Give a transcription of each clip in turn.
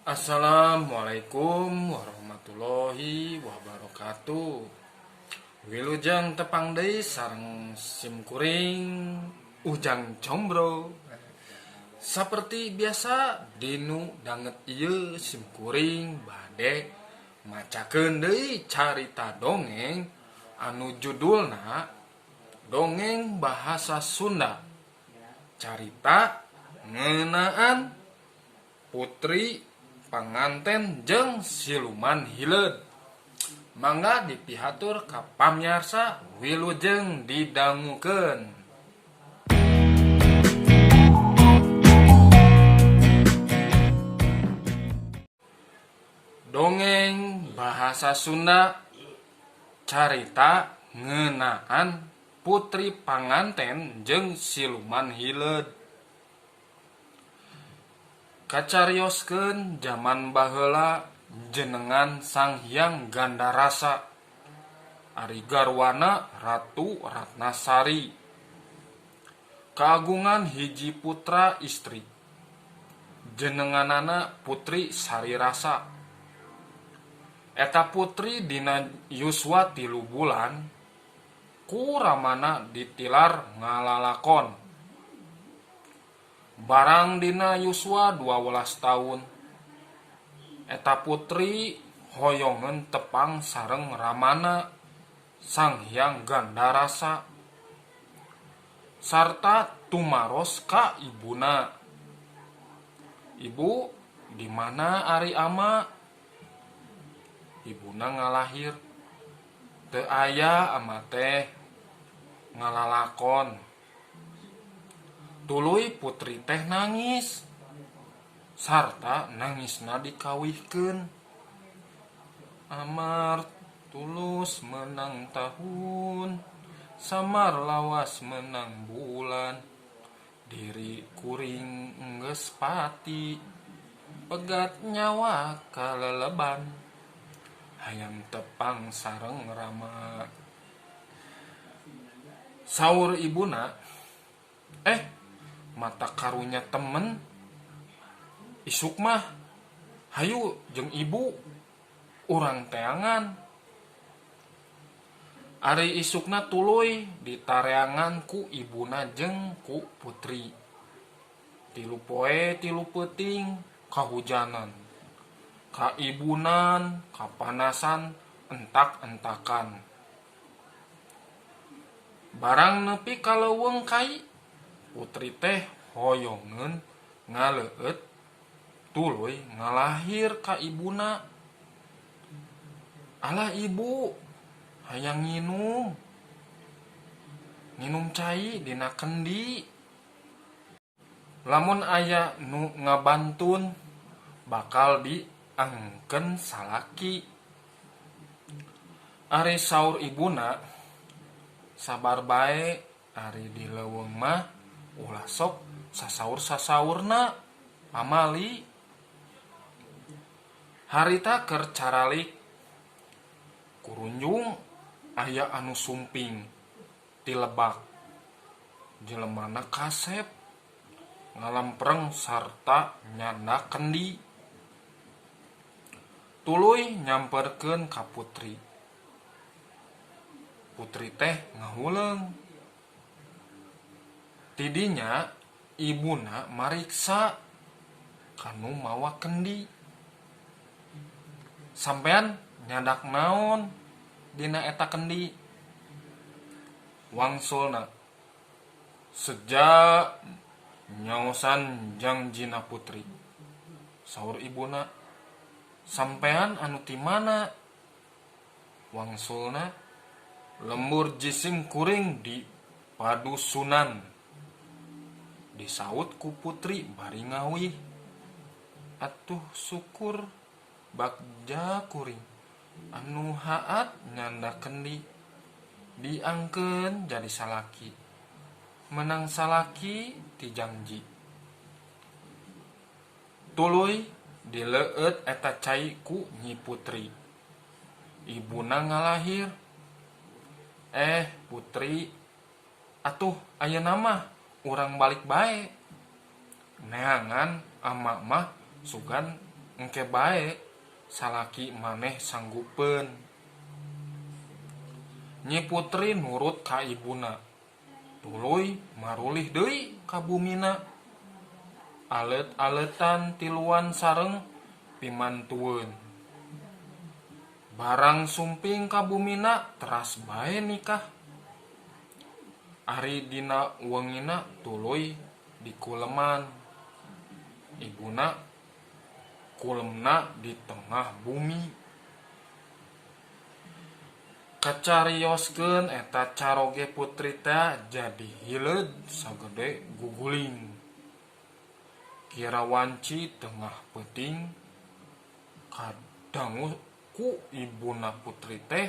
Assalamualaikum warahmatullahi wabarakatuh. Wilujeng tepang deui sareng sim kuring Ujang Combro. Saperti biasa dinu danget ieu sim kuring bade macakeun deui carita dongeng anu judulna Dongeng Bahasa Sunda. Carita ngeunaan Putri Panganten jeung Siluman Hileud. Mangga dipihatur ka pamiarsa wilujeng didangukeun. Dongeng Bahasa Sunda carita ngeunaan Putri Panganten jeung Siluman Hileud. Kacarioskeun jaman baheula jenengan Sang Hyang Gandarasa ari garwana Ratu Ratnasari. Kaagungan hiji putra istri jenenganana Putri Sarirasa. Eta putri dina yuswa 3 bulan ku ramana ditilar ngalalakon. Barang dina yuswa 12 taun eta putri hoyongeun tepang sareng ramana Sang Hyang Gandarasa sarta tumaros ka ibuna. Ibu, di mana ari ama? Ibuna ngalahir. Teu aya ama teh ngalalakon. Tuluy putri teh nangis sarta nangisna dikawihkeun. Amar tulus menang tahun, samar lawas menang bulan. Diri kuring enggeus pati, pegat nyawa kaleleban. Hayang tepang sareng rama. Saur ibuna, mata karunya temen isuk mah hayu jeung ibu urang teangan. Ari isukna tuluy ditareangan ku ibuna jeung ku putri. 3 poe 3 peuting kahujanan, kaibunan, kapanasan, entak-entakan. Barang nepi ka leuweung kai, putri teh hoyongeun ngaleueut tuluy ngalahir ka ibuna. Alah ibu, hayang nginum. Nginum cai dina kendi. Lamun aya nu ngabantun bakal diangkeun salaki. Ari saur ibuna, sabar bae ari di leuweung mah ulah sok sasaur-sasaurna pamali. Harita keur caralik kurunjung aya anu sumping ti lebak. Jelemana kasep ngalampreng sarta nyanda kendi. Tuluy nyamperkeun ka putri. Putri teh ngahuleung. Tidinya ibuna mariksa kanu mawa kendi. Sampean nyadak naon dina eta kendi? Wangsulna seja nyaosan jangjina putri. Saur ibuna, sampean anu ti mana? Wangsulna lembur jisim kuring di padusunan. Disaut ku putri bari ngawih. Atuh syukur bagja kuring anu haat nyanda kendi diangkeun jadi salaki. Menang salaki ti jangji. Tuluy dileueut eta cai ku Nyi Putri. Ibuna ngalahir. Putri, atuh ayeuna mah urang balik bae. Neangan ama mah sugan Engke bae salaki maneh sanggupeun. Nyi Putri nurut ka ibuna. Tuluy marulih deui ka bumina. Aleut-aleutan tiluan sareng pimantueun. Barang sumping ka bumina teras bae nikah. Ari dina wengina tuluy dikuleman. Ibuna kulemna di tengah bumi. Kacarioskeun eta caroge putri tea jadi hileud sagede guguling. Kira wanci tengah peuting kadangu ku ibuna putri teh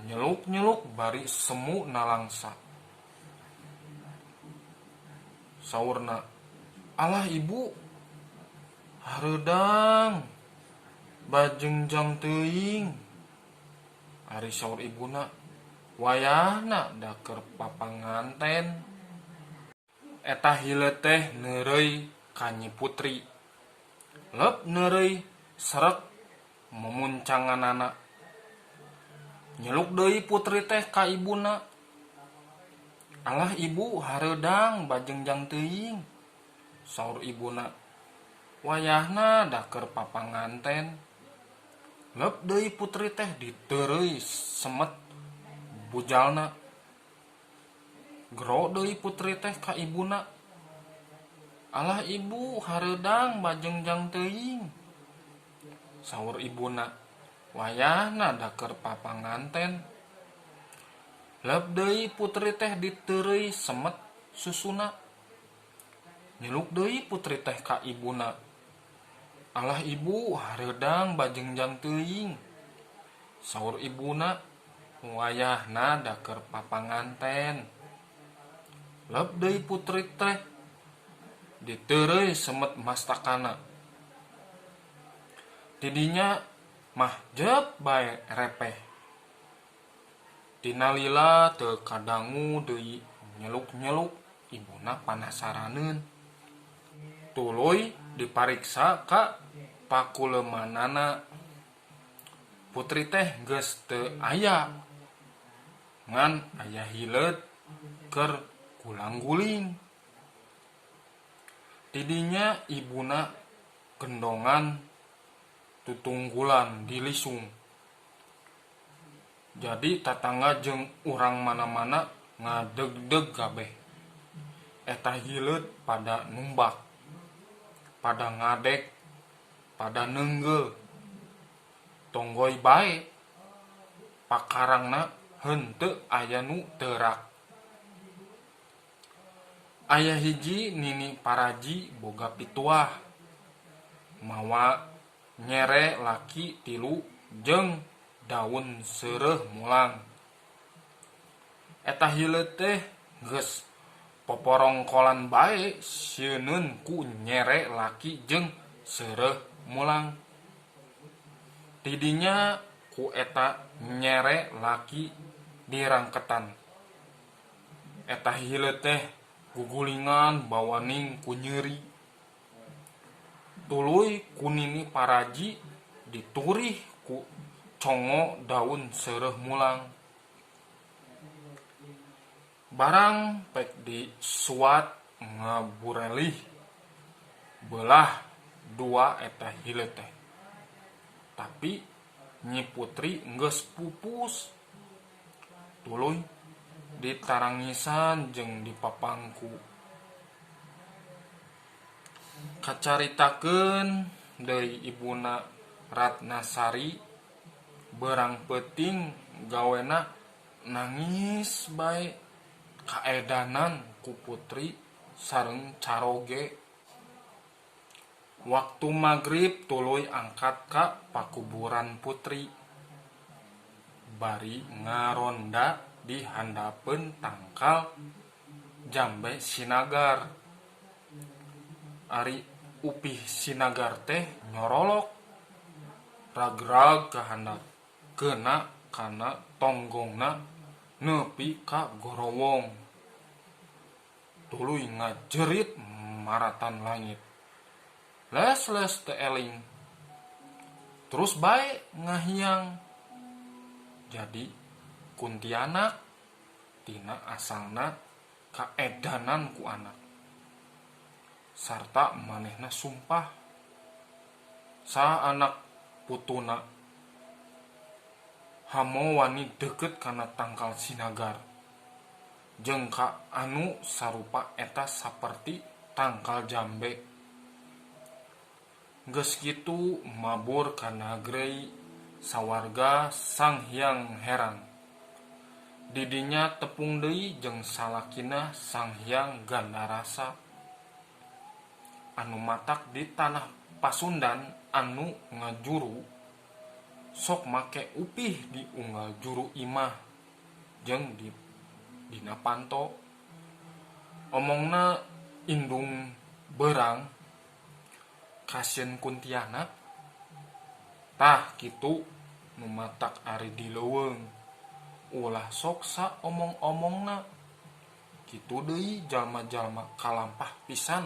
nyeluk-nyeluk bari semu nalangsa. Saurna, Alah ibu, hareudang, bajengjang teuing. Ari saur ibuna, wayahna da keur papanganten. Eta hileud teh neureuy ka Nyi Putri. Lep neureuy serek mumuncanganana. Nyeluk deui putri teh ka ibuna. Alah ibu hareudang bajengjang teuing. Saur ibuna, wayahna da keur papanganten. Lep deui putri teh diteureuy semet bujalna. Gero deui putri teh ka ibuna. Alah ibu hareudang bajengjang teuing. Saur ibuna, wayahna da keur papanganten. Lep deui putri teh diteureuy semet susuna. Nyeluk deui putri teh ka ibuna. Alah ibu hareudang bajengjang teuing. Saur ibuna, wayahna da keur papanganten. Lep deui putri teh diteureuy semet mastakana. Ti dinya mah jep bae repeh. Tina lila teu kadangu deui nyeluk-nyeluk ibuna panasaraneun. Tuluy dipariksa ka pakuleumanana. Putri teh geus teu aya ngan aya hileud keur gulang-guling. Ti dinya ibuna gendongan tutunggulan dilisung. Jadi tatangga jeung urang mana-mana ngadegdeg kabeh. Eta hileud pada numbak, pada ngadeg, pada neunggeul. Tonggoi bae pakarangna henteu aya nu teurak. Aya hiji nini paraji boga pituah mawa nyere laki tilu jeung daun seureuh mulang. Eta hileud teh geus poporongkolan bae sieuneun ku nyere laki jeung seureuh mulang. Ti dinya ku eta nyere laki dirangketan. Eta hileud teh gugulingan bawaning ku nyeri. Tuluy ku nini paraji diturih ku congo daun seureuh mulang. Barang pek disuat ngaburelih beulah dua eta hileud teh. Tapi Nyi Putri geus pupus. Tuluy ditarangisan jeung dipapangku. Kacaritakeun deui ibuna Ratnasari beurang peuting gawena nangis bae kaedanan ku putri sareng caroge. Waktu magrib tuluy angkat ka pakuburan putri. Bari ngaronda di handapeun tangkal jambe sinagar. Ari upih sinagar teh nyorolok ragrag ka handap keuna kana tonggongna nepi ka gorowong. Tuluy ngajerit maratan langit. Les-les teu eling. Terus bae ngahiang. Jadi kuntianak tina asalna kaedanan ku anak. Sarta manehna sumpah. Saha anak putuna hamo wani deukeut kana tangkal sinagar jeung ka anu sarupa eta saperti tangkal jambe. Geus kitu mabur ka nagri sawarga Sang Hyang Herang. Di dinya tepung deui jeung salakina Sang Hyang Gandarasa anu matak di tanah Pasundan anu ngajuru sok make upih di unggal juru imah jeung di dina panto. Omongna indung beurang kasieun kuntianak. Tah kitu nu matak ari di leuweung ulah sok saomong-omongna. Kitu deui jalma-jalma kalampah pisan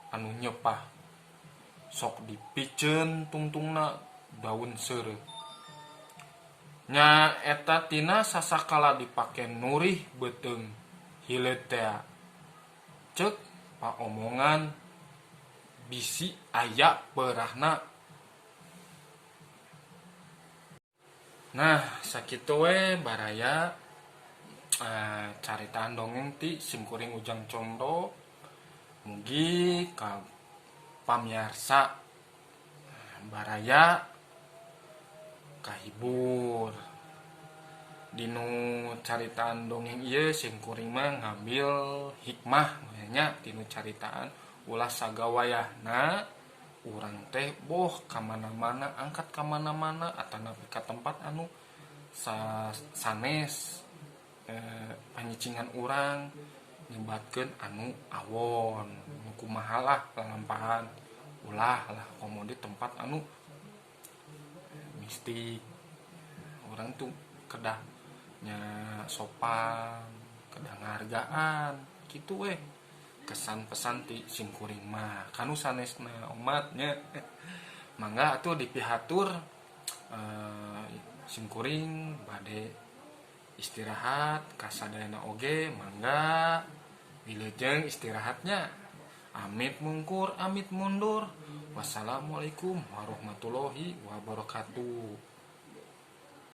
anu nyepah sok dipiceun tungtungna daun seureuh. Nya eta tina sasakala dipake nurih beuteung hileud tea. Ceuk paomongan bisi aya peurahna. Nah, sakitu we baraya caritaan dongeng ti simkuring Ujang Condro. Mugi ka pamiarsa baraya kahibur. Dinu caritaan dongeng ieu simkuring mah ngambil hikmah nya tinu caritaan ulah sagawayahna urang teh boh ka mana-mana angkat ka mana-mana atanapi ka tempat anu sanes panyicingan urang nyebatkeun anu awon nu kumaha lah lalampahan ulah lah komo di tempat anu mistik. Urang tuh kedah nya sopan, kedah ngahargaan kitu we kesan pesan ti simkuring mah kanu sanesna umatnya. Mangga atuh dipihatur simkuring bade istirahat kasadayana oge mangga wilujeng istirahatnya. Amit mungkur amit mundur. Wassalamualaikum warahmatullahi wabarakatuh.